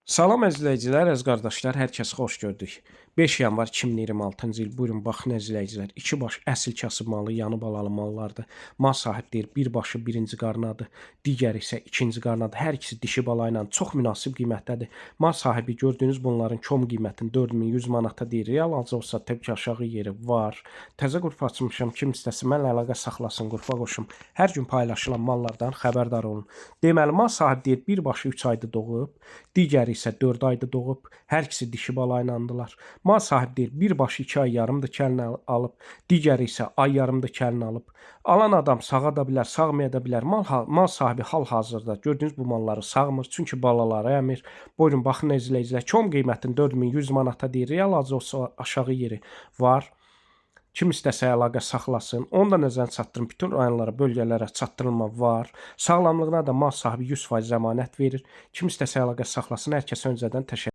Salam əzizləyicilər, əziz qardaşlar, hər kəsi xoş gördük. 5 yanvar 2026-cı il. Buyurun baxın əzizləyicilər. İki baş əsl kasıb malı, yanı balalı mallardır. Mal sahib deyir, bir başı birinci qarnadır, digəri isə ikinci qarnadır. Hər ikisi dişi bala ilə çox münasib qiymətdədir. Mal sahibi gördüyünüz bunların kom qiymətini 4100 manata deyir. Real alıcı olsa təbii ki, aşağı yeri var. Təzə qrup açmışam. Kim istəsin mənlə əlaqə saxlasın, qrupa qoşum. Hər gün paylaşılan mallardan xəbərdar olun. Deməli, mal sahibi deyir, bir başı 3 ayda doğub, digəri isə 4 ayda doğub. Hər ikisi dişi bala iləndilər. Mal sahibi deyir, bir başı 2 ay yarımdır kəlini alıb, digəri isə ay yarımdır kəlini alıb. Alan adam sağa da bilər, sağmaya da bilər. Mal sahibi hal-hazırda gördüyünüz bu malları sağmır, çünki balaları əmir. Buyurun baxın əzizləyicilər, kom qiymətini 4100 manata deyir. Real alıcı olsa aşağı yeri var. Kim istəsə əlaqə saxlasın. Onu da nəzərə çatdırın. Bütün rayonlara, bölgələrə çatdırılma var. Sağlamlığına da mal sahibi 100% zəmanət verir. Kim istəsə əlaqə saxlasın. Hər kəsə öncədən təşəkkür.